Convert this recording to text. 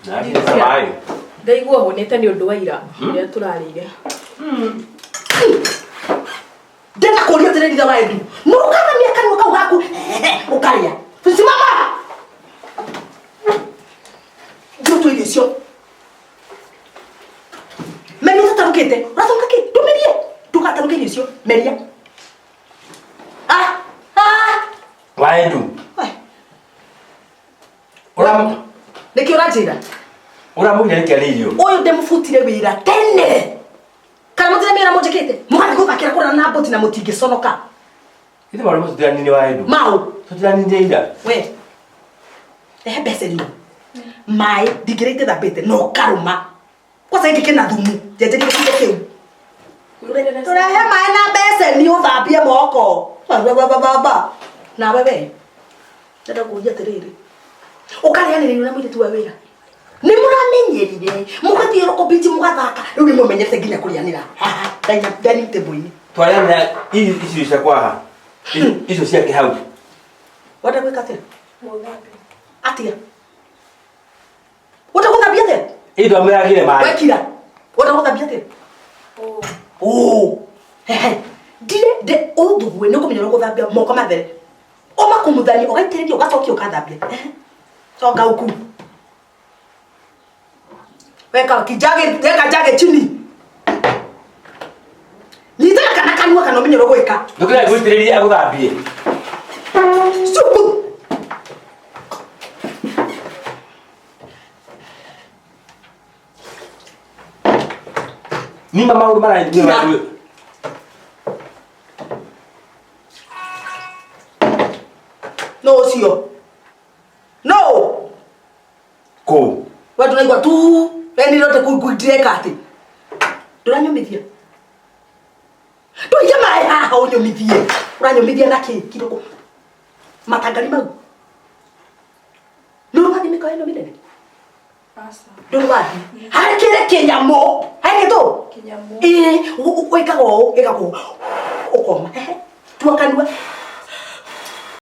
Maĩ. Ndaigua hũnĩte nĩ ũndũ wa ira ũrĩa tũrarĩire. Ndĩrenda kũria atĩrĩrĩ ithe wa Edu, nũ ũkathamia kanua kau gaku ũkarĩa? Simama! Thiĩ ũtue irio icio. Meria ũtatarũkĩte, ũratarũka kĩ? Ndũmĩrie. Ndũgatarũke irio icio. Meria. Ah! Ah! Waendu. We, Ũram nĩkĩ ũranjĩra? ũramũgire nĩkĩ arĩ irio? Ũyũ ndĩmũbutire wĩra tene. Kana mũtirĩ mĩra mũnjĩkĩte? Mũgathiĩ gũthakĩra kũrĩa na mbũti na mũtingĩconoka. Ithe maũndũ macio tũtiranini waendu. Maũ. Tũtiranini ira. We. Rehe mbeceni. Maĩ ndingĩrĩa itethambĩte na ũkarũma. Kwanza gĩkĩ kĩna thumu. Njenjeria gĩciko kĩu. Tũrehe maĩ na mbeceni ũthambie moko. Baba. Nawe we. Ndenda kũria atĩrĩrĩ. Ũkarĩanĩrĩrio na mũirĩtu wa wĩra. Nĩ mũramenyerire. Mũgathiĩ rũkũmbiti mũgathaka. Rĩu nĩ mũmenyerete nginya kũrĩanĩra. Haha dining table-inĩ. Twarĩanĩra icio ciakwa haha. Icio ciake hau. Wenda gwĩka atĩa? Atĩa? Wenda gũthambia atĩa? Ĩ twamũragire maĩ. Wekira. Wenda gũthambia atĩa? Oo. Hehe. Ndire ndĩ ũthugue nĩ ũkũmenya ũrĩa ũgũthambia moko mathere. Ũmakumuthanie ũgaitĩrĩria ũgacokia ũgathambia. Ehe. Songa huku. Weka kijage, weka jage chini. Nyitaga kana kanua kana ũmenye ũrĩa ũgwĩka. Ndũkĩra gũitĩrĩria agũthambie. Suku. Nima maũndũ mara Kira. No ũcio. No. Kũ. We ndũraigua tu. We nĩ ndĩrote ndireka atĩ. Ndũranyũmithia. Ndũige maĩ haha ũnyũmithie. Ũranyũmithia na kĩ? Kirũkũ. Matangari mau. Nĩ ũrathiĩ mĩkawa ĩno mĩnene? Aca. Ndũrĩ wathiĩ. Harĩ kĩrĩ kĩnyamũ. Harĩ kĩtũ? Kĩnyamũ. Ĩĩ, wĩkaga ũũ, ĩkaga ũũ. Ũkoma. Ehe. Tua kanua.